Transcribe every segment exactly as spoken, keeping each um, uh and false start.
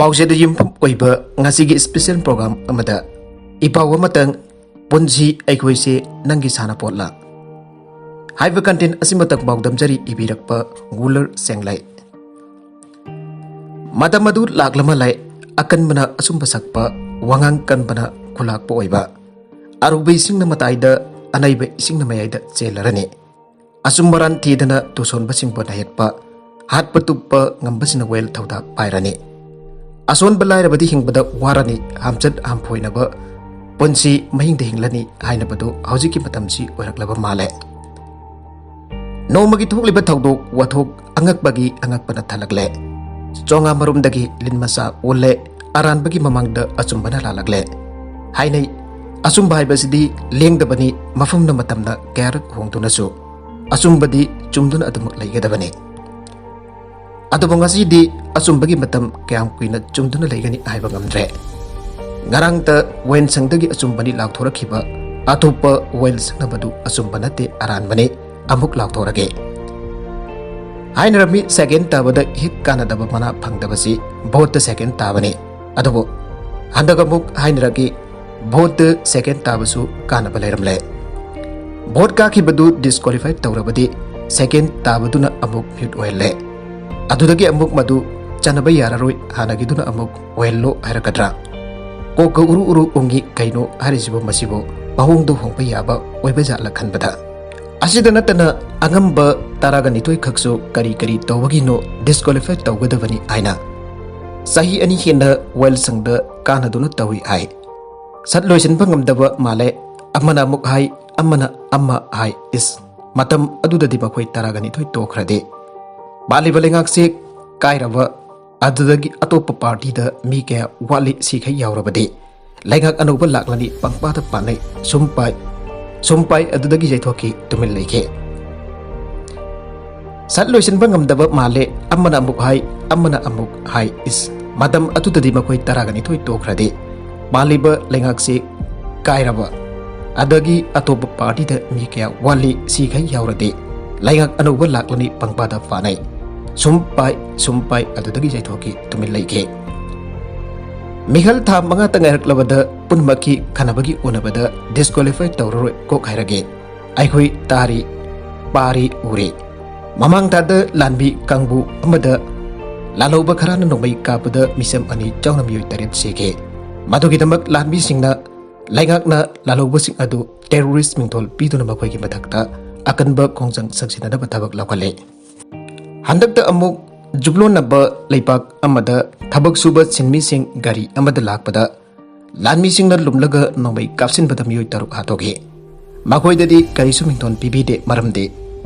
ꯄꯥꯎꯆꯦꯗ ꯌꯨꯝꯐꯝ ꯑꯣꯏꯕ ꯉꯁꯤꯒꯤ special program ꯑꯃꯗ ꯏꯄꯥꯎ ꯑꯃꯇꯪ, "ꯄꯨꯟꯁꯤ ꯑꯩꯈꯣꯏꯁꯦ ꯅꯪꯒꯤ ꯁꯥꯟꯅꯄꯣꯠꯂꯥ?" ꯍꯥꯏꯕ content ꯑꯁꯤꯃꯇꯪ ꯄꯥꯎꯗꯝꯖꯔꯤ ꯏꯕꯤꯔꯛꯄ ꯒꯨꯂꯔ ꯁꯦꯡꯂꯩ꯫ ꯃꯇꯝ ꯑꯗꯨ ꯂꯥꯛꯂꯃ ꯂꯩ, ꯑꯀꯟꯕꯅ ꯑꯆꯨꯝꯕ ꯁꯛꯄ, ꯋꯥꯉꯥꯡ ꯀꯟꯕꯅ ꯈꯨꯂꯥꯛꯄ ꯑꯣꯏꯕ, ꯑꯔꯨꯕ ꯏꯁꯤꯡꯅ ꯃꯇꯥꯏꯗ, ꯑꯅꯩꯕ ꯏꯁꯤꯡꯅ ꯃꯌꯥꯏꯗ ꯆꯦꯜꯂꯔꯅꯤ꯫ ꯑꯆꯨꯝ ꯑꯔꯥꯟ ꯊꯤꯗꯅ ꯇꯨꯁꯣꯟꯕꯁꯤꯡꯕꯨ ꯅꯥꯍꯦꯠꯄ, ꯍꯥꯠꯄ ꯇꯨꯞꯄ ꯉꯝꯕꯁꯤꯅ ꯋꯥꯌꯦꯜ ꯊꯧꯗꯥ ꯄꯥꯏꯔꯅꯤ꯫ ꯑꯁꯣꯟꯕ ꯂꯥꯏꯔꯕꯗꯤ ꯍꯤꯡꯕꯗ ꯋꯥꯔꯅꯤ, ꯍꯥꯝꯆꯠ ꯍꯥꯝꯐꯣꯏꯅꯕ ꯄꯨꯟꯁꯤ ꯃꯍꯤꯡꯗ ꯍꯤꯡꯂꯅꯤ ꯍꯥꯏꯅꯕꯗꯨ ꯍꯧꯖꯤꯛꯀꯤ ꯃꯇꯝꯁꯤ ꯑꯣꯏꯔꯛꯂꯕ ꯃꯥꯜꯂꯦ꯫ ꯅꯣꯡꯃꯒꯤ ꯊꯣꯛꯂꯤꯕ ꯊꯧꯗꯣꯛ ꯋꯥꯊꯣꯛ ꯑꯉꯛꯄꯒꯤ ꯑꯉꯛꯄꯅ ꯊꯜꯂꯛꯂꯦ꯫ ꯆꯣꯉꯥ ꯃꯔꯨꯝꯗꯒꯤ ꯂꯤꯟ ꯃꯆꯥ ꯑꯣꯜꯂꯦ, ꯑꯔꯥꯟꯕꯒꯤ ꯃꯃꯥꯡꯗ ꯑꯆꯨꯝꯕꯅ ꯂꯥꯜꯂꯛꯂꯦ꯫ ꯍꯥꯏꯅꯩ, ꯑꯆꯨꯝꯕ ꯍꯥꯏꯕꯁꯤꯗꯤ ꯂꯦꯡꯗꯕꯅꯤ, ꯃꯐꯝꯅ ꯃꯇꯝꯅ ꯀꯌꯥꯔꯛ ꯍꯣꯡꯗꯨꯅꯁꯨ ꯑꯆꯨꯝꯕꯗꯤ ꯆꯨꯝꯗꯨꯅ ꯑꯗꯨꯃꯛ ꯂꯩꯒꯗꯕꯅꯤ꯫ ꯑꯗꯨꯕꯨ ꯉꯁꯤꯗꯤ ꯑꯆꯨꯝꯕꯒꯤ ꯃꯇꯝ ꯀꯌꯥꯝ ꯀꯨꯏꯅ ꯆꯨꯝꯗꯨꯅ ꯂꯩꯒꯅꯤ ꯍꯥꯏꯕ ꯉꯝꯗ꯭ꯔꯦ꯫ ꯉꯔꯥꯡꯇ ꯋꯥꯌꯦꯜꯁꯪꯗꯒꯤ ꯑꯆꯨꯝꯕꯅꯤ ꯂꯥꯎꯊꯣꯔꯛꯈꯤꯕ ꯑꯇꯣꯞꯄ ꯋꯥꯌꯦꯜ ꯁꯪꯅꯕꯗꯨ ꯑꯆꯨꯝꯕ ꯅꯠꯇꯦ, ꯑꯔꯥꯟꯕꯅꯤ꯫ ꯑꯃꯨꯛ ꯂꯥꯎꯊꯣꯔꯛꯑꯦ꯫ ꯍꯥꯏꯅꯔꯝꯃꯤ, second ꯇꯥꯕꯗ ꯍꯦꯛ ꯀꯥꯟꯅꯗꯕ ꯃꯅꯥ ꯐꯪꯗꯕꯁꯤ vote ꯇ second ꯇꯥꯕꯅꯤ꯫ ꯑꯗꯨꯕꯨ ꯍꯟꯗꯛ ꯑꯃꯨꯛ ꯍꯥꯏꯅꯔꯛꯏ, vote ꯇ second ꯇꯥꯕꯁꯨ ꯀꯥꯟꯅꯕ ꯂꯩꯔꯝꯂꯦ꯫ Vote ꯀꯥꯈꯤꯕꯗꯨ disqualify ꯇꯧꯔꯕꯗꯤ second ꯇꯥꯕꯗꯨꯅ ꯑꯃꯨꯛ mute ꯑꯣꯏꯍꯜꯂꯦ꯫ ꯑꯗꯨꯗꯒꯤ ꯑꯃꯨꯛ ꯃꯗꯨ ꯆꯟꯅꯕ ꯌꯥꯔꯔꯣꯏ, ꯍꯥꯟꯅꯒꯤꯗꯨꯅ ꯑꯃꯨꯛ ꯑꯣꯏꯍꯜꯂꯣ ꯍꯥꯏꯔꯛꯀꯗ꯭ꯔꯥ? ꯀꯣꯛꯀ ꯎꯔꯨ ꯎꯔꯨ ꯎꯪꯉꯤ, ꯀꯩꯅꯣ ꯍꯥꯏꯔꯤꯁꯤꯕꯨ? ꯃꯁꯤꯕꯨ ꯃꯑꯣꯡꯗꯣ ꯍꯣꯡꯕ ꯌꯥꯕ ꯑꯣꯏꯕ ꯖꯥꯠꯂ ꯈꯟꯕꯗ꯫ ꯑꯁꯤꯗ ꯅꯠꯇꯅ ꯑꯉꯝꯕ ꯇꯔꯥꯒ ꯅꯤꯊꯣꯏ ꯈꯛꯁꯨ ꯀꯔꯤ ꯀꯔꯤ ꯇꯧꯕꯒꯤꯅꯣ disqualify ꯇꯧꯒꯗꯕꯅꯤ ꯍꯥꯏꯅ ꯆꯍꯤ ꯑꯅꯤ ꯍꯦꯟꯅ ꯋꯥꯌꯦꯜꯁꯪꯗ ꯀꯥꯟꯅꯗꯨꯅ ꯇꯧꯏ ꯍꯥꯏ꯫ ꯁꯠ ꯂꯣꯏꯁꯤꯟꯕ ꯉꯝꯗꯕ ꯃꯥꯜꯂꯦ꯫ ꯑꯃꯅ ꯑꯃꯨꯛ ꯍꯥꯏ, ꯑꯃꯅ ꯑꯃ ꯍꯥꯏ꯫ ꯏꯁ, ꯃꯇꯝ ꯑꯗꯨꯗꯗꯤ ꯃꯈꯣꯏ ꯇꯔꯥꯒ ꯅꯤꯊꯣꯏ ꯇꯣꯛꯈ꯭ꯔꯗꯤ? ꯄꯥꯜꯂꯤꯕ ꯂꯩꯉꯥꯛꯁꯦ ꯀꯥꯏꯔꯕ, ꯑꯗꯨꯗꯒꯤ ꯑꯇꯣꯞꯄ party ꯗ ꯃꯤ ꯀꯌꯥ ꯋꯥꯠꯂꯤ, ꯁꯤꯈꯩ ꯌꯥꯎꯔꯕꯗꯤ ꯂꯩꯉꯥꯛ ꯑꯅꯧꯕ ꯂꯥꯛꯂꯅꯤ, ꯄꯪꯄꯥꯗ ꯄꯥꯅꯩ꯫ ꯁꯨꯝ ꯄꯥꯏ, ꯁꯨꯝ ꯄꯥꯏ, ꯑꯗꯨꯗꯒꯤ ꯌꯩꯊꯣꯛꯈꯤ, ꯇꯨꯃꯤꯟ ꯂꯩꯈꯤ꯫ ꯁꯠ ꯂꯣꯏꯁꯤꯟꯕ ꯉꯝꯗꯕ ꯃꯥꯜꯂꯦ꯫ ꯑꯃꯅ ꯑꯃꯨꯛ ꯍꯥꯏ, ꯑꯃꯅ ꯑꯃꯨꯛ ꯍꯥꯏ꯫ ꯏꯁ, ꯃꯇꯝ ꯑꯗꯨꯗꯗꯤ ꯃꯈꯣꯏ ꯇꯔꯥꯒ ꯅꯤꯊꯣꯏ ꯇꯣꯛꯈ꯭ꯔꯗꯤ? ꯄꯥꯜꯂꯤꯕ ꯂꯩꯉꯥꯛꯁꯤ ꯀꯥꯏꯔꯕ, ꯑꯗꯒꯤ ꯑꯇꯣꯞꯄ party ꯗ ꯃꯤ ꯀꯌꯥ ꯋꯥꯠꯂꯤ, ꯁꯤꯈꯩ ꯌꯥꯎꯔꯗꯤ ꯂꯩꯉꯥꯛ ꯑꯅꯧꯕ ꯂꯥꯛꯂꯅꯤ, ꯄꯪꯄꯥꯗ ꯄꯥꯅꯩ꯫ ꯁꯨꯝ ꯄꯥꯏ, ꯁꯨꯝ ꯄꯥꯏ, ꯑꯗꯨꯗꯒꯤ ꯆꯩꯊꯣꯛꯈꯤ, ꯇꯨꯃꯤꯟ ꯂꯩꯈꯤ꯫ ꯃꯤꯈꯜ ꯊꯥ ꯃꯉꯥꯇ ꯉꯥꯏꯔꯛꯂꯕꯗ ꯄꯨꯝꯅꯃꯛꯀꯤ ꯈꯟꯅꯕꯒꯤ ꯎꯅꯕꯗ ꯗꯤꯁꯀ꯭ꯋꯥꯂꯤꯐꯥꯏ ꯇꯧꯔꯔꯣꯏ ꯀꯣꯛ ꯍꯥꯏꯔꯒꯦ꯫ ꯑꯩꯈꯣꯏ ꯇꯥꯔꯤ, ꯄꯥꯔꯤ, ꯎꯔꯤ꯫ ꯃꯃꯥꯡ ꯊꯥꯗ ꯂꯥꯟꯃꯤ ꯀꯥꯡꯕꯨ ꯑꯃꯗ ꯂꯥꯜꯍꯧꯕ ꯈꯔꯅ ꯅꯣꯡꯃꯩ ꯀꯥꯞꯄꯗ ꯃꯤꯆꯝ ꯑꯅꯤ ꯌꯥꯎꯅ ꯃꯤꯑꯣꯏ ꯇꯔꯦꯠ ꯁꯤꯈꯤ꯫ ꯃꯗꯨꯒꯤꯗꯃꯛ ꯂꯥꯟꯃꯤꯁꯤꯡꯅ ꯂꯩꯉꯥꯛꯅ ꯂꯥꯜꯍꯧꯕꯁꯤꯡ ꯑꯗꯨ ꯇꯦꯔꯣꯔꯤꯁ ꯃꯤꯡꯊꯣꯜ ꯄꯤꯗꯨꯅ ꯃꯈꯣꯏꯒꯤ ꯃꯊꯛꯇ ꯑꯀꯟꯕ ꯈꯣꯡꯖꯪ ꯆꯪꯁꯤꯟꯅꯅꯕ ꯊꯕꯛ ꯂꯧꯈꯠꯂꯦ꯫ ꯍꯟꯗꯛꯇ ꯑꯃꯨꯛ ꯌꯨꯝꯂꯣꯟꯅꯕ ꯂꯩꯄꯥꯛ ꯑꯃꯗ ꯊꯕꯛ ꯁꯨꯕ ꯁꯤꯟꯃꯤꯁꯤꯡ ꯒꯥꯔꯤ ꯑꯃꯗ ꯂꯥꯛꯄꯗ ꯂꯥꯟꯃꯤꯁꯤꯡꯅ ꯂꯨꯝꯂꯒ ꯅꯣꯡꯃꯩ ꯀꯥꯞꯁꯤꯟꯕꯗ ꯃꯤꯑꯣꯏ ꯇꯔꯨꯛ ꯍꯥꯠꯇꯣꯛꯈꯤ꯫ ꯃꯈꯣꯏꯗꯗꯤ ꯀꯔꯤꯁꯨ ꯃꯤꯡꯊꯣꯟ ꯄꯤꯕꯤꯗꯦ, ꯃꯔꯝꯗꯤ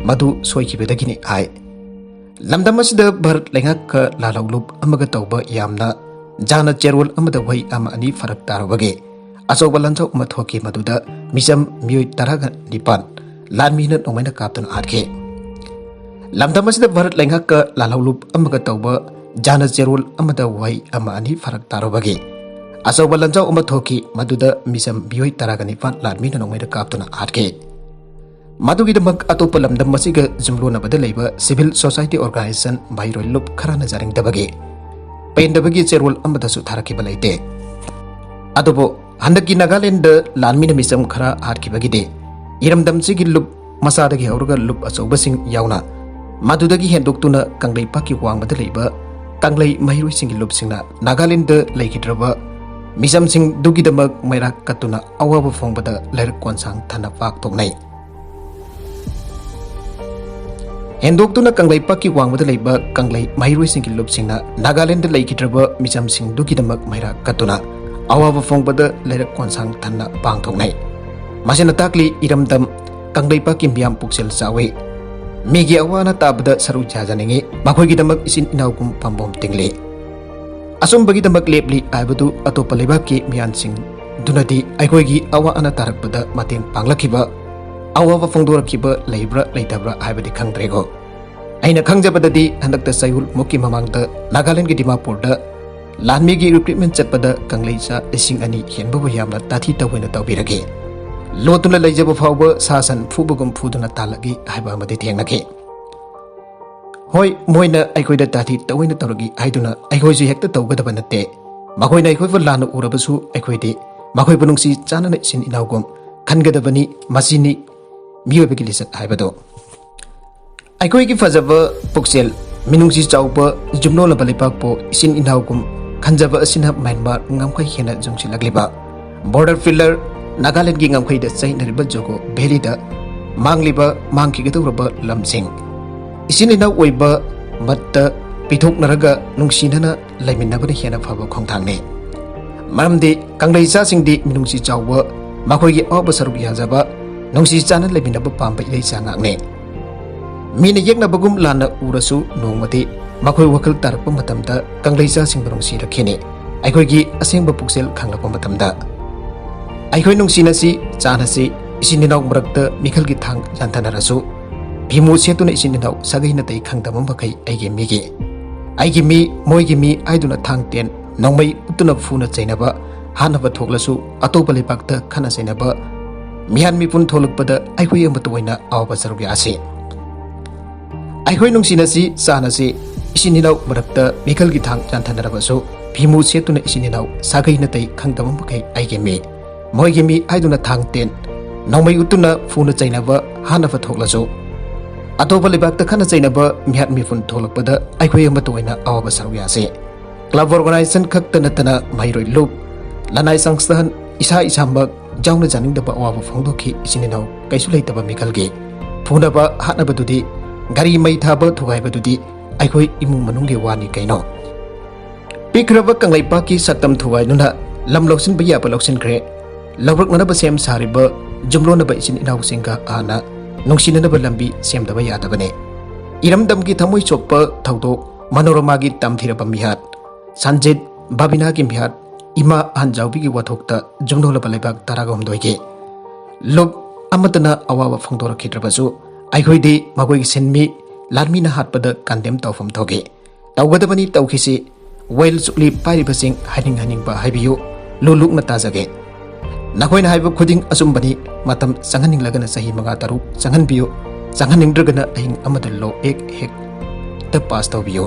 ꯃꯗꯨ ꯁꯣꯏꯈꯤꯕꯗꯒꯤꯅꯤ ꯍꯥꯏ꯫ ꯂꯝꯗꯝ ꯑꯁꯤꯗ ꯚꯥꯔꯠ ꯂꯩꯉꯥꯛꯀ ꯂꯥꯜꯍꯧꯂꯨꯞ ꯑꯃꯒ ꯇꯧꯕ ꯌꯥꯝꯅ ꯖꯥꯅ ꯆꯦꯔꯣꯜ ꯑꯃꯗ ꯋꯥꯍꯩ ꯑꯃ ꯑꯅꯤ ꯐꯔꯛ ꯇꯥꯔꯨꯕꯒꯤ ꯑꯆꯧꯕ ꯂꯥꯟꯖꯥꯎ ꯑꯃ ꯊꯣꯛꯈꯤ, ꯃꯗꯨꯗ ꯃꯤꯆꯝ ꯃꯤꯑꯣꯏ ꯇꯔꯥꯒ ꯅꯤꯄꯥꯟ ꯂꯥꯟꯃꯤꯅ ꯅꯣꯡꯃꯩꯅ ꯀꯥꯞꯇꯨꯅ ꯍꯥꯠꯈꯤ꯫ ꯂꯝꯗꯝ ꯑꯁꯤꯗ ꯚꯥꯔꯠ ꯂꯩꯉꯥꯛꯀ ꯂꯥꯜꯍꯧꯂꯨꯞ ꯑꯃꯒ ꯇꯧꯕ ꯖꯥꯅ ꯆꯦꯔꯣꯜ ꯑꯃꯗ ꯋꯥꯍꯩ ꯑꯃ ꯑꯅꯤ ꯐꯔꯛ ꯇꯥꯔꯨꯕꯒꯤ ꯑꯆꯧꯕ ꯂꯥꯟꯖꯥꯎ ꯑꯃ ꯊꯣꯛꯈꯤ, ꯃꯗꯨꯗ ꯃꯤꯆꯝ ꯃꯤꯑꯣꯏ ꯇꯔꯥꯒ ꯅꯤꯄꯥꯟ ꯂꯥꯟꯃꯤꯅ ꯅꯣꯡꯃꯩꯅ ꯀꯥꯞꯇꯨꯅ ꯍꯥꯠꯈꯤ꯫ ꯃꯗꯨꯒꯤꯗꯃꯛ ꯑꯇꯣꯞꯄ ꯂꯝꯗꯝ ꯑꯁꯤꯒ ꯌꯨꯝꯂꯣꯟꯅꯕꯗ ꯂꯩꯕ ꯁꯤꯚꯤꯜ ꯁꯣꯁꯥꯏꯇꯤ ꯑꯣꯔꯒꯅꯥꯏꯖꯦꯁꯟ ꯃꯍꯩꯔꯣꯏ ꯂꯨꯞ ꯈꯔꯅ ꯌꯥꯅꯤꯡꯗꯕꯒꯤ ꯄꯦꯟꯗꯕꯒꯤ ꯆꯦꯔꯣꯜ ꯑꯃꯗꯁꯨ ꯊꯥꯔꯛꯈꯤꯕ ꯂꯩꯇꯦ꯫ ꯑꯗꯨꯕꯨ ꯍꯟꯗꯛꯀꯤ ꯅꯥꯒꯥꯂꯦꯟꯗ ꯂꯥꯟꯃꯤꯅ ꯃꯤꯆꯝ ꯈꯔ ꯍꯥꯠꯈꯤꯕꯒꯤꯗꯤ ꯏꯔꯝꯗꯝꯁꯤꯒꯤ ꯂꯨꯞ ꯃꯆꯥꯗꯒꯤ ꯍꯧꯔꯒ ꯂꯨꯞ ꯑꯆꯧꯕꯁꯤꯡ ꯌꯥꯎꯅ ꯃꯗꯨꯗꯒꯤ ꯍꯦꯟꯗꯣꯛꯇꯨꯅ ꯀꯪꯂꯩꯄꯥꯛꯀꯤ ꯋꯥꯡꯃꯗ ꯂꯩꯕ ꯀꯪꯂꯩ ꯃꯍꯩꯔꯣꯏꯁꯤꯡꯒꯤ ꯂꯨꯞꯁꯤꯡꯅ ꯅꯥꯒꯥꯂꯦꯟꯗ ꯂꯩꯈꯤꯗ꯭ꯔꯕ ꯃꯤꯆꯝꯁꯤꯡꯗꯨꯒꯤꯗꯃꯛ ꯃꯩꯔꯥ ꯀꯠꯇꯨꯅ ꯑꯋꯥꯕ ꯐꯣꯡꯕꯗ ꯂꯥꯏꯔꯤꯛ ꯀꯣꯟꯁꯥꯡ ꯊꯟꯅ ꯄꯥꯛꯊꯣꯛꯅꯩ꯫ ꯍꯦꯟꯗꯣꯛꯇꯨꯅ ꯀꯪꯂꯩꯄꯥꯛꯀꯤ ꯋꯥꯡꯃꯗ ꯂꯩꯕ ꯀꯪꯂꯩ ꯃꯍꯩꯔꯣꯏꯁꯤꯡꯒꯤ ꯂꯨꯞꯁꯤꯡꯅ ꯅꯥꯒꯥꯂꯦꯟꯗ ꯂꯩꯈꯤꯗ꯭ꯔꯕ ꯃꯤꯆꯝꯁꯤꯡꯗꯨꯒꯤꯗꯃꯛ ꯃꯩꯔꯥ ꯀꯠꯇꯨꯅ ꯑꯋꯥꯕ ꯐꯣꯡꯕꯗ ꯂꯥꯏꯔꯤꯛ ꯀꯣꯟꯁꯥꯡ ꯊꯟꯅ ꯄꯥꯡꯊꯣꯛꯅꯩ꯫ ꯃꯁꯤꯅ ꯇꯥꯛꯂꯤ, ꯏꯔꯝꯗꯝ ꯀꯪꯂꯩꯄꯥꯛꯀꯤ ꯃꯤꯌꯥꯝ ꯄꯨꯛꯆꯦꯜ ꯆꯥꯎꯏ꯫ ꯃꯤꯒꯤ ꯑꯋꯥ ꯑꯅꯥ ꯇꯥꯕꯗ ꯁꯔꯨꯛ ꯌꯥꯖꯅꯤꯡꯏ, ꯃꯈꯣꯏꯒꯤꯗꯃꯛ ꯏꯆꯤꯟ ꯏꯅꯥꯎꯒꯨꯝ ꯄꯥꯝꯕꯣꯝ ꯇꯤꯡꯂꯤ꯫ ꯑꯆꯨꯝꯕꯒꯤꯗꯃꯛ ꯂꯦꯞꯂꯤ ꯍꯥꯏꯕꯗꯨ ꯑꯇꯣꯞꯄ ꯂꯩꯕꯥꯛꯀꯤ ꯃꯤꯌꯥꯟꯁꯤꯡꯗꯨꯅꯗꯤ ꯑꯩꯈꯣꯏꯒꯤ ꯑꯋꯥ ꯑꯅꯥ ꯇꯥꯔꯛꯄꯗ ꯃꯇꯦꯡ ꯄꯥꯡꯂꯛꯈꯤꯕ, ꯑꯋꯥꯕ ꯐꯣꯡꯗꯣꯔꯛꯈꯤꯕ ꯂꯩꯕ꯭ꯔꯥ ꯂꯩꯇꯕ꯭ꯔꯥ ꯍꯥꯏꯕꯗꯤ ꯈꯪꯗ꯭ꯔꯦꯀꯣ꯫ ꯑꯩꯅ ꯈꯪꯖꯕꯗꯗꯤ ꯍꯟꯗꯛꯇ ꯆꯌꯣꯜꯃꯨꯛꯀꯤ ꯃꯃꯥꯡꯗ ꯅꯥꯒꯥꯂꯦꯟꯒꯤ ꯗꯤꯃꯥꯄꯨꯔꯗ ꯂꯥꯟꯃꯤꯒꯤ ꯔꯤꯀ꯭ꯔꯨꯠꯃꯦꯟ ꯆꯠꯄꯗ ꯀꯪꯂꯩꯆꯥ ꯂꯤꯁꯤꯡ ꯑꯅꯤ ꯍꯦꯟꯕꯕꯨ ꯌꯥꯝꯅ ꯇꯥꯊꯤ ꯇꯧꯑꯣꯏꯅ ꯇꯧꯕꯤꯔꯛꯈꯤ꯫ ꯂꯣꯠꯇꯨꯅ ꯂꯩꯖꯕ ꯐꯥꯎꯕ ꯁꯥ ꯁꯟ ꯐꯨꯕꯒꯨꯝ ꯐꯨꯗꯨꯅ ꯇꯥꯜꯂꯛꯏ ꯍꯥꯏꯕ ꯑꯃꯗꯤ ꯊꯦꯡꯅꯈꯤ꯫ ꯍꯣꯏ, ꯃꯣꯏꯅ ꯑꯩꯈꯣꯏꯗ ꯇꯥꯊꯤ ꯇꯧꯑꯣꯏꯅ ꯇꯧꯔꯛꯏ ꯍꯥꯏꯗꯨꯅ ꯑꯩꯈꯣꯏꯁꯨ ꯍꯦꯛꯇ ꯇꯧꯒꯗꯕ ꯅꯠꯇꯦ꯫ ꯃꯈꯣꯏꯅ ꯑꯩꯈꯣꯏꯕꯨ ꯂꯥꯟꯅ ꯎꯔꯕꯁꯨ ꯑꯩꯈꯣꯏꯗꯤ ꯃꯈꯣꯏꯕꯨ ꯅꯨꯡꯁꯤ ꯆꯥꯟꯅꯅ ꯏꯆꯤꯟ ꯏꯅꯥꯎꯒꯨꯝ ꯈꯟꯒꯗꯕꯅꯤ꯫ ꯃꯁꯤꯅꯤ ꯃꯤꯑꯣꯏꯕꯒꯤ ꯂꯤꯆꯠ ꯍꯥꯏꯕꯗꯨ꯫ ꯑꯩꯈꯣꯏꯒꯤ ꯐꯖꯕ ꯄꯨꯛꯆꯦꯜ, ꯃꯤꯅꯨꯡꯁꯤ ꯆꯥꯎꯕ, ꯌꯨꯝꯂꯣꯟꯅꯕ ꯂꯩꯕꯥꯛꯄꯨ ꯏꯆꯤꯟ ꯏꯅꯥꯎꯒꯨꯝ ꯈꯟꯖꯕ ꯑꯁꯤꯅ ꯃ꯭ꯌꯥꯟꯃꯥꯔ ꯉꯝꯈꯩ ꯍꯦꯟꯅ ꯆꯨꯡꯁꯤꯜꯂꯛꯂꯤꯕ ꯕꯣꯔꯗꯔ ꯄꯤꯂꯔ, ꯅꯥꯒꯥꯂꯦꯟꯗꯒꯤ ꯉꯝꯈꯩꯗ ꯆꯩꯅꯔꯤꯕ ꯖꯣꯒꯣ ꯚꯦꯂꯤꯗ ꯃꯥꯡꯂꯤꯕ, ꯃꯥꯡꯈꯤꯒꯗꯧꯔꯕ ꯂꯝꯁꯤꯡ ꯏꯆꯤꯟ ꯏꯅꯥꯎ ꯑꯣꯏꯕ ꯃꯠꯇ ꯄꯤꯊꯣꯛꯅꯔꯒ ꯅꯨꯡꯁꯤꯅꯅ ꯂꯩꯃꯤꯟꯅꯕꯅ ꯍꯦꯟꯅ ꯐꯕ ꯈꯣꯡꯊꯥꯡꯅꯤ꯫ ꯃꯔꯝꯗꯤ ꯀꯪꯂꯩꯆꯥꯁꯤꯡꯗꯤ ꯃꯤꯅꯨꯡꯁꯤ ꯆꯥꯎꯕ, ꯃꯈꯣꯏꯒꯤ ꯑꯋꯥꯕ ꯁꯔꯨꯛ ꯌꯥꯖꯕ, ꯅꯨꯡꯁꯤ ꯆꯥꯟꯅ ꯂꯩꯃꯤꯟꯅꯕ ꯄꯥꯝꯕ ꯏꯂꯩꯆꯥ ꯉꯥꯛꯅꯤ꯫ ꯃꯤꯅ ꯌꯦꯛꯅꯕꯒꯨꯝ ꯂꯥꯟꯅ ꯎꯔꯁꯨ ꯅꯣꯡꯃꯗꯤ ꯃꯈꯣꯏ ꯋꯥꯈꯜ ꯇꯥꯔꯛꯄ ꯃꯇꯝꯗ ꯀꯪꯂꯩꯆꯥꯁꯤꯡꯕꯨ ꯅꯨꯡꯁꯤꯔꯛꯈꯤꯅꯤ꯫ ꯑꯩꯈꯣꯏꯒꯤ ꯑꯁꯦꯡꯕ ꯄꯨꯛꯆꯦꯜ ꯈꯪꯂꯛꯄ ꯃꯇꯝꯗ꯫ ꯑꯩꯈꯣꯏ ꯅꯨꯡꯁꯤꯅꯁꯤ, ꯆꯥꯟꯅꯁꯤ, ꯏꯆꯤꯟ ꯏꯅꯥꯎ ꯃꯔꯛꯇ ꯃꯤꯈꯜꯒꯤ ꯊꯥꯡ ꯌꯥꯟꯊꯅꯔꯁꯨ, ꯐꯤꯃꯨ ꯁꯦꯠꯇꯨꯅ ꯏꯆꯤꯟ ꯏꯅꯥꯎ ꯁꯥꯒꯩ ꯅꯥꯇꯩ ꯈꯪꯗꯕ ꯃꯈꯩ ꯑꯩꯒꯤ ꯃꯤꯒꯤ, ꯑꯩꯒꯤ ꯃꯤ, ꯃꯣꯏꯒꯤ ꯃꯤ ꯍꯥꯏꯗꯨꯅ ꯊꯥꯡ ꯇꯦꯟ ꯅꯣꯡꯃꯩ ꯎꯠꯇꯨꯅ ꯐꯨꯅ ꯆꯩꯅꯕ, ꯍꯥꯠꯅꯕ ꯊꯣꯛꯂꯁꯨ ꯑꯇꯣꯞꯄ ꯂꯩꯕꯥꯛꯇ ꯈꯠꯅ ꯆꯩꯅꯕ, ꯃꯤꯍꯥꯠ ꯃꯤꯄꯨꯟ ꯊꯣꯛꯂꯛꯄꯗ ꯑꯩꯈꯣꯏ ꯑꯃꯠꯇ ꯑꯣꯏꯅ ꯑꯋꯥꯕ ꯁꯔꯨꯛ ꯌꯥꯁꯤ꯫ ꯑꯩꯈꯣꯏ ꯅꯨꯡꯁꯤꯅꯁꯤ, ꯆꯥꯟꯅꯁꯤ, ꯏꯆꯤꯟ ꯏꯅꯥꯎ ꯃꯔꯛꯇ ꯃꯤꯈꯜꯒꯤ ꯊꯥꯡ ꯌꯥꯟꯊꯅꯔꯕꯁꯨ, ꯐꯤꯃꯨ ꯁꯦꯠꯇꯨꯅ ꯏꯆꯤꯟ ꯏꯅꯥꯎ ꯁꯥꯒꯩ ꯅꯥꯇꯩ ꯈꯪꯗꯕ ꯃꯈꯩ ꯑꯩꯒꯤ ꯃꯤ, ꯃꯣꯏꯒꯤ ꯃꯤ ꯍꯥꯏꯗꯨꯅ ꯊꯥꯡ ꯇꯦꯟ ꯅꯣꯡꯃꯩ ꯎꯠꯇꯨꯅ ꯐꯨꯅ ꯆꯩꯅꯕ, ꯍꯥꯠꯅꯕ ꯊꯣꯛꯂꯁꯨ, ꯑꯇꯣꯞꯄ ꯂꯩꯕꯥꯛꯇ ꯈꯠꯅ ꯆꯩꯅꯕ, ꯃꯤꯍꯥꯠ ꯃꯤꯄꯨꯟ ꯊꯣꯛꯂꯛꯄꯗ ꯑꯩꯈꯣꯏ ꯑꯃꯠꯇ ꯑꯣꯏꯅ ꯑꯋꯥꯕ ꯁꯔꯨꯛ ꯌꯥꯁꯤ꯫ ꯀ꯭ꯂꯕ ꯑꯣꯔꯒꯅꯥꯏꯖꯦꯁꯟ ꯈꯛꯇ ꯅꯠꯇꯅ ꯃꯍꯩꯔꯣꯏ ꯂꯨꯞ, ꯂꯅꯥꯏ ꯁꯪꯁꯊꯥꯟ, ꯏꯁꯥ ꯏꯁꯥꯃꯛ ꯌꯥꯎꯅ ꯌꯥꯅꯤꯡꯗꯕ ꯑꯋꯥꯕ ꯐꯣꯡꯗꯣꯛꯈꯤ ꯏꯆꯤꯟ ꯏꯅꯥꯎ ꯀꯩꯁꯨ ꯂꯩꯇꯕ ꯃꯤꯈꯜꯒꯤ꯫ ꯐꯨꯅꯕ ꯍꯥꯠꯅꯕꯗꯨꯗꯤ ꯒꯥꯔꯤ ꯃꯩ ꯊꯥꯕ ꯊꯨꯒꯥꯏꯕꯗꯨꯗꯤ ꯑꯩꯈꯣꯏ ꯏꯃꯨꯡ ꯃꯅꯨꯡꯒꯤ ꯋꯥꯅꯤ ꯀꯩꯅꯣ꯫ ꯄꯤꯛꯈ꯭ꯔꯕ ꯀꯪꯂꯩꯄꯥꯛꯀꯤ ꯁꯛꯇꯝ ꯊꯨꯒꯥꯏꯗꯨꯅ ꯂꯝ ꯂꯧꯁꯤꯟꯕ ꯌꯥꯕ ꯂꯧꯁꯤꯟꯈ꯭ꯔꯦ꯫ ꯂꯧꯔꯛꯅꯅꯕ ꯁꯦꯝ ꯁꯥꯔꯤꯕ ꯌꯨꯝꯂꯣꯟꯅꯕ ꯏꯆꯤꯟ ꯏꯅꯥꯎꯁꯤꯡꯒ ꯍꯥꯟꯅ ꯅꯨꯡꯁꯤꯅꯅꯕ ꯂꯝꯕꯤ ꯁꯦꯝꯗꯕ ꯌꯥꯗꯕꯅꯤ꯫ ꯏꯔꯝꯗꯝꯒꯤ ꯊꯃꯣꯏ ꯁꯣꯛꯄ ꯊꯧꯗꯣꯛ, ꯃꯅꯣꯔꯃꯥꯒꯤ ꯇꯝꯊꯤꯔꯕ ꯃꯤꯍꯥꯠ, ꯁꯟꯖꯤꯠ, ꯕꯥꯕꯤꯅꯥꯒꯤ ꯃꯤꯍꯥꯠ, ꯏꯃꯥ ꯑꯍꯟꯖꯥꯎꯕꯤꯒꯤ ꯋꯥꯊꯣꯛꯇ ꯌꯨꯝꯂꯣꯟꯅꯕ ꯂꯩꯕꯥꯛ ꯇꯔꯥꯒ ꯍꯨꯝꯗꯣꯏꯒꯤ ꯂꯨꯞ ꯑꯃꯠꯇꯅ ꯑꯋꯥꯕ ꯐꯣꯡꯗꯣꯔꯛꯈꯤꯗ꯭ꯔꯕꯁꯨ, ꯑꯩꯈꯣꯏꯗꯤ ꯃꯈꯣꯏꯒꯤ ꯁꯤꯟꯃꯤ, ꯂꯥꯟꯃꯤꯅ ꯍꯥꯠꯄꯗ ꯀꯟꯗꯦꯝ ꯇꯧꯐꯝ ꯊꯣꯛꯏ꯫ ꯇꯧꯒꯗꯕꯅꯤ, ꯇꯧꯈꯤꯁꯤ꯫ ꯋꯥꯌꯦꯜ ꯆꯨꯞꯂꯤ ꯄꯥꯏꯔꯤꯕꯁꯤꯡ ꯍꯥꯏꯅꯤꯡ ꯍꯥꯏꯅꯤꯡꯕ ꯍꯥꯏꯕꯤꯌꯨ, ꯂꯨ ꯂꯨꯛꯅ ꯇꯥꯖꯒꯦ꯫ ꯅꯈꯣꯏꯅ ꯍꯥꯏꯕ ꯈꯨꯗꯤꯡ ꯑꯆꯨꯝꯕꯅꯤ꯫ ꯃꯇꯝ ꯆꯪꯍꯟꯅꯤꯡꯂꯒꯅ ꯆꯍꯤ ꯃꯉꯥ ꯇꯔꯨꯛ ꯆꯪꯍꯟꯕꯤꯌꯨ, ꯆꯪꯍꯟꯅꯤꯡꯗ꯭ꯔꯒꯅ ꯑꯍꯤꯡ ꯑꯃꯗ ꯂꯣ ꯑꯦꯛ ꯍꯦꯛꯇ ꯄꯥꯁ ꯇꯧꯕꯤꯌꯨ꯫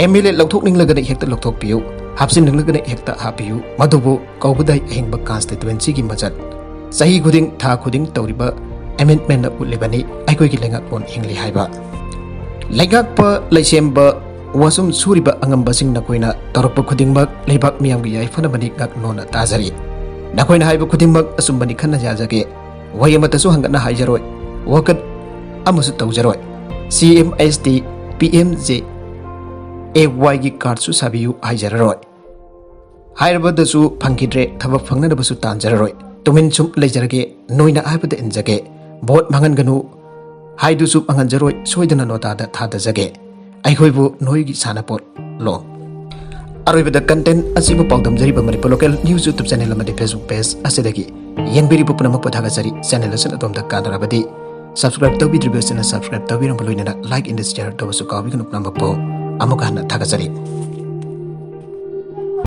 ꯑꯦꯝ ꯑꯦꯜ ꯑꯦ ꯂꯧꯊꯣꯛꯅꯤꯡꯂꯒꯅ ꯍꯦꯛꯇ ꯂꯧꯊꯣꯛꯄꯤꯌꯨ꯫ ꯍꯥꯞꯆꯤꯟꯅꯤꯡꯂꯒꯅ ꯍꯦꯛꯇ ꯍꯥꯞꯄꯤꯌꯨ꯫ ꯃꯗꯨꯕꯨ ꯀꯧꯕꯗ ꯍꯤꯡꯕ constituencyꯒꯤ ꯃꯆꯠ꯫ ꯆꯍꯤ ꯈꯨꯗꯤꯡ, ꯊꯥ ꯈꯨꯗꯤꯡ ꯇꯧꯔꯤꯕ amendmentꯅ ꯎꯠꯂꯤꯕꯅꯤ ꯑꯩꯈꯣꯏꯒꯤ ꯂꯩꯉꯥꯛꯂꯣꯟ ꯍꯤꯡꯂꯤ ꯍꯥꯏꯕ꯫ ꯂꯩꯉꯥꯛꯄ, ꯂꯩꯁꯦꯝꯕ, ꯋꯥꯁꯨꯝ ꯁꯨꯔꯤꯕ ꯑꯉꯝꯕꯁꯤꯡ, ꯅꯈꯣꯏꯅ ꯇꯧꯔꯛꯄ ꯈꯨꯗꯤꯡꯃꯛ ꯂꯩꯕꯥꯛ ꯃꯤꯌꯥꯝꯒꯤ ꯌꯥꯏꯐꯅꯕꯅꯤ ꯉꯥꯛꯅꯣꯅ ꯇꯥꯖꯔꯤ꯫ ꯅꯈꯣꯏꯅ ꯍꯥꯏꯕ ꯈꯨꯗꯤꯡꯃꯛ ꯑꯆꯨꯝꯕꯅꯤ ꯈꯟꯅ ꯌꯥꯖꯒꯦ꯫ ꯋꯥꯍꯩ ꯑꯃꯠꯇꯁꯨ ꯍꯪꯒꯠꯅ ꯍꯥꯏꯖꯔꯣꯏ, ꯋꯥꯀꯠ ꯑꯃꯁꯨ ꯇꯧꯖꯔꯣꯏ꯫ CMST, PMJAYꯒꯤ cardꯁꯨ ꯁꯥꯕꯤꯌꯨ ꯍꯥꯏꯖꯔꯔꯣꯏ꯫ ꯍꯥꯏꯔꯕꯗꯁꯨ ꯐꯪꯈꯤꯗ꯭ꯔꯦ, ꯊꯕꯛ ꯐꯪꯅꯅꯕꯁꯨ ꯇꯥꯟꯖꯔꯔꯣꯏ꯫ ꯇꯨꯃꯤꯟ ꯁꯨꯝ ꯂꯩꯖꯔꯒꯦ, ꯅꯣꯏꯅ ꯍꯥꯏꯕꯗ ꯏꯟꯖꯒꯦ꯫ Vote ꯃꯥꯡꯍꯟꯒꯅꯨ ꯍꯥꯏꯗꯨꯁꯨ ꯃꯥꯡꯍꯟꯖꯔꯣꯏ, ꯁꯣꯏꯗꯅ ꯅꯣꯇꯥꯗ ꯊꯥꯗꯖꯒꯦ꯫ ꯑꯩꯈꯣꯏꯕꯨ ꯅꯣꯏꯒꯤ ꯁꯥꯟꯅꯄꯣꯠ ꯂꯣ꯫ ꯑꯔꯣꯏꯕꯗ content ꯑꯁꯤꯕꯨ ꯄꯥꯎꯗꯝꯖꯔꯤꯕ Manipur Local News YouTube channel ꯑꯃꯗꯤ Facebook page ꯑꯁꯤꯗꯒꯤ ꯌꯦꯡꯕꯤꯔꯤꯕ ꯄꯨꯝꯅꯃꯛꯄꯨ ꯊꯥꯒꯠꯆꯔꯤ꯫ Channel ꯑꯁꯤꯅ ꯑꯗꯣꯝꯗ ꯀꯥꯟꯅꯔꯕꯗꯤ subscribe ꯇꯧꯕꯤꯗ꯭ꯔꯤꯕ ꯑꯁꯤꯅ subscribe ꯇꯧꯕꯤꯔꯝꯕ ꯂꯣꯏꯅꯅ like and share ꯇꯧꯕꯁꯨ ꯀꯥꯎꯕꯤꯒꯅꯨ꯫ ꯄꯨꯝꯅꯃꯛꯄꯨ ꯑꯃꯨꯛ ꯍꯟꯅ ꯊꯥꯒꯠꯆꯔꯤ꯫